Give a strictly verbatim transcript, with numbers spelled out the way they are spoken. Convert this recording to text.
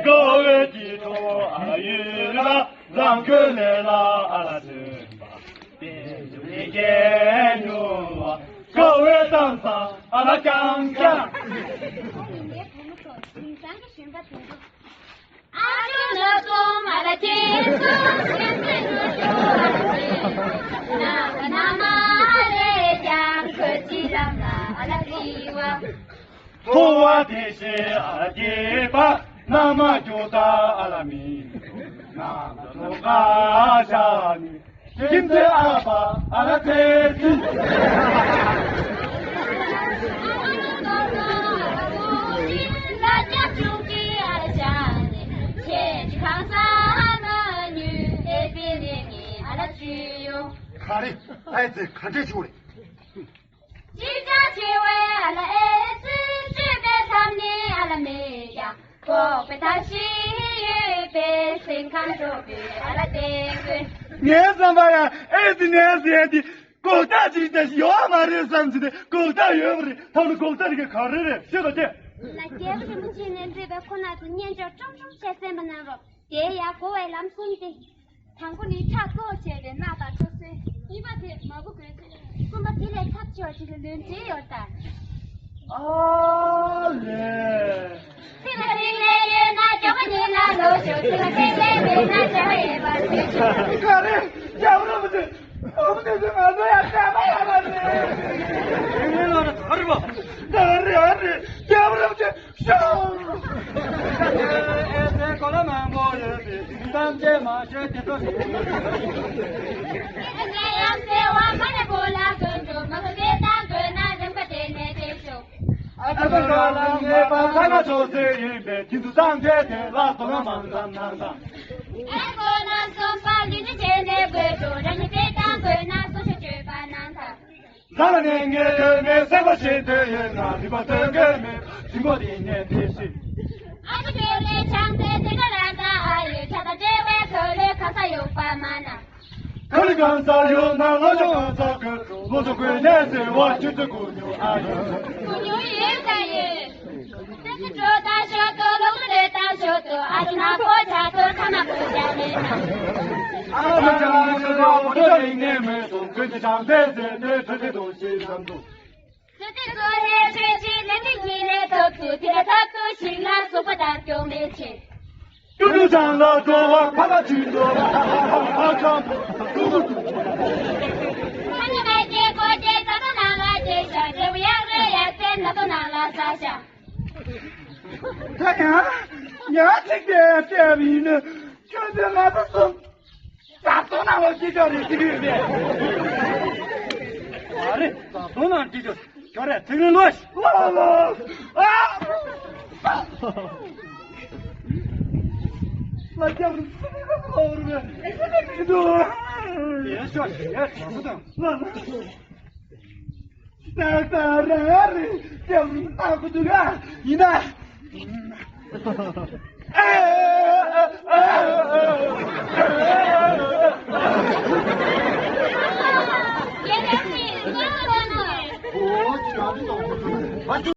དཀའ་བའི་སྐྱིད་སྡུག་ཨ་ཡོད་ལ་རང་གོས་ལས་ལ་ཨ་ལ་ཐོན་པ། དཔལ་འབྱོར་ལས་སྐྱེས་མྱུར་བ་དཀའ་བའི་གཏམ་བཟང་ཨ་ལ་རྐྱང་རྐྱང་། ཨ་ཅོ་ནག་ཚོམ་ཨ་ལ་ཅན་ཚོ་སེམས་སེམས་ནོར་ཤོག་ཨ་ལ་ཅན། ནག་པ་ནག་མ་རེད་ཀྱང་ཁོ་ཅི་ལམ་ལ་ཨ་ལ་རི་བ། ཐོ་བ་དེ་ཤེས་ཨ་ལ་སྐྱེས་པ་ནག་མ་སྐྱོ་ད་ཨ་ལ་མི། ནག་པ་ཐོ་ཀ་ཤ་ནི། ཁྱིམ་མཚེས་ཨ་ཕ་ཨ་ལ་ཚེ་ཚིན། ག་རེ། ཨ་ཙི་ག་འདྲས་བྱུང་རེད། ཅི་བྱ་ཆེ་བའི་ཨ་ལ་ཨེ་ཙི་སྤྱོད་པའི་ཐབས་ནི་ཨ་ལ་མེད་ཀྱང་། ལྐོག་པའི་ཐབས་ཤིག་ཡོད་པའི་སེམས་ཁམས་སྤྲོ་པོའི་ཨ་ལ་བསྟན་དགོས། ངའི་བསམ་པར་ཡང་ཨེ་ཙི་ནད་ཟེར་ཡ་འདི་ལྐོག་ཐག་ཅིག་ལྟ་ཞིག་ཡོད་མ་རེད་བསམ་ཚུལ་དེ་ལྐོག་ཐག་ཡོད་པ་རེད། ཐ་ན་ལྐོག་ཐག་རེད་ག་ག་རེ་རེད་ཤོད་དང་ལྟས། ལ་རྒྱལ་པོ་རིན་པོ་ཆེ་ནས་མཛད་པའི་ཁོ་ན་ཚོ་སྙན་ཅོག་ཀྲོང་ཀྲོང་བྱས་གསན་པ་གནང་རོགས། དེའི་ཡང་གོ་བའི་ལམ་གསུམ་སྟེ། དང་པོ་ནི་ཁྲག་བཙོག་བྱས་པའི་རྣག་དང་ཁྲག་སོལ། གཉིས་པ་དེ་མ་བུ་གོས་ཚོས། གསུམ་པ་དེ་ལས་ཚབས་ཆེ་བ་ཞིག་ལ་ལོན་ཅི་ཡོད་ད། ཨ་ལས། ཚིག་ལ་ཚིག་ལས་ཡོད་ན་རྒྱག་པ་ཉིད་ལ་ལོ་ཤོག་ཚིག་ལ་ཚིག་ལས་མེད་ན་བྱ་བ་ཡོད་པར་ཐུག་ཅིག་ག་རེ་རྒྱབ་རོགས་མི་བྱེད། ཨོ་མི་དེ་ཚོ་ང་ཚོ་ཡང་བསམ་པ་ཡག་པ་རེད། དེ་ནས་ལོ་ན་ད་རེ་བ། ད་རེ་ཨ་རེ་རྒྱབ་རོགས་མི་བྱེད། ཨེ་ཙེ་གོ་ལ་མང་པོ་ཡོད་པས་གཏམ་བཤད་མ་བྱེད་དེ་ཚོ་ཞིག་ཨ་ཙི་གོ་ལ་ངའི་བར་ཐག་ན་ཆོག་ཟེར་ཡིན་པས་ཁྱིམ་དུ་བཏང་བྱས་དེ་ལ་དོ་སྣང་མང་ཙམ་གནང་དང་། ཨེ་གོ་ན་སོང་པ་ལི་ནི་བྱས་ནས་དགོས་འགྲོ་རང་ཉིད་དེ་དང་དགོས་ན་སོང་ཤོག་བརྗོད་པ་གནང་དང་། རང་ནས་ངས་དོན་མེད་སེམས་པ་ཤེས་འདོད་ཡོད་ན་རིག་པ་སྟོན་གྱི་མེད་རིང་པོ་དེ་ནས་དེ་ཤེས། ཨ་ཅེ་ཁྱོད་ལས་ཆང་ཚེ་དེ་ག་ར་ད་ཨ་ཡེ་ཆ་ད་ཅེ་བའི་ཁོ་ལོས་ག་ས་ཡོད་པ་མ་ན། ག་ལི་གང་ས་ཡོད་ན་ལོ་ཆོག་གང་ས་གི་ལོ་ཆོག་གོས་ནས་ཟེར་བ་ཁྱོད་ཚོ་གོ་མྱོང་ཨ་ཡོད། གོ་མྱོང་ཡོད་ད་ཡོད། ཨ་ཅེ་ཁྱོད་ད་ཤོད་དོ་ལོག་ལོ་ལས་ད་ཤོད་དོ་ཨ་ཅེ་ན་ཁོ་ཆ་དོ་ཁ་ན་ཁོ་ཆ་མེད་ན། ཨ་ཅེ་ཆ་ན་ཤོད་དོ་ཁོ་ཆ་ཡིན་ནས་མེད་དོ་ཁོས་ཀྱི་ཆང་ཚེ་ཟེར་ནས་ཁྲོད་ཀྱི་དོ་ཤེས་བསམ་དོ། ཚོད་ལྟའི་གཙོ་གནད་ཆོས་ཀྱི་ལས་འགན་གཉིས་ལས་ཐོབ་ཚུལ་དེ་ལ་ཐབས་ཚུལ་ཞིག་ལ་སོགས་པ་ལྟར་སྐྱོང་མེད་ཆེ། ཀུན་ཏུ་བྱང་ལ་འགྲོ་བ་ཕ་མ་ཆུང་དུ་ལ་ཧ་ཧ་ཧ་ཧ་ཀྲང་ཀུ་ཀུ་ཀུ། ཁ་ཉིན་མ་སྐྱེ་དགོས་ཀྱི་ད་ལྟ་ནང་ལ་སྐྱེ་ཤ་འབྲས་བུ་ཡག་རེ་ཡག་ཚེ་ན་ཏོ་ནང་ལ་ས་ཤ། ད་ཡང་ཉག་ཅིག་དེ་བལྟས་པ་ཡིན་ན་ཁྱོད་ཚོས་ང་ཚོ་གསུམ། བཟའ་ཚང་ནང་ལ་ཅི་ཅོག་རེད་ཅི་རེད་པས། ཨ་རེ་བཟའ་ཚང་ནང་ཅི་ཅོག་ཁྱོད་རེ་ཚིག་རིང་ལོས། ལ་ལ་ལ། ཨ། ལ་རྒྱབ་རུ་སུ་མི་ག་ཚོ་ལ་འོར་བས་ཨེ་ཤེ་ནི་མི་འདུག་ཡེ་ཤོ་ཡེ་ཤོ་དང་ལ་ལ། ད་ད་ར་རེ་རྒྱབ་རུ་ཨ་ཁུ་འདུག་ཨ་ཡིན་ན། ཨེ།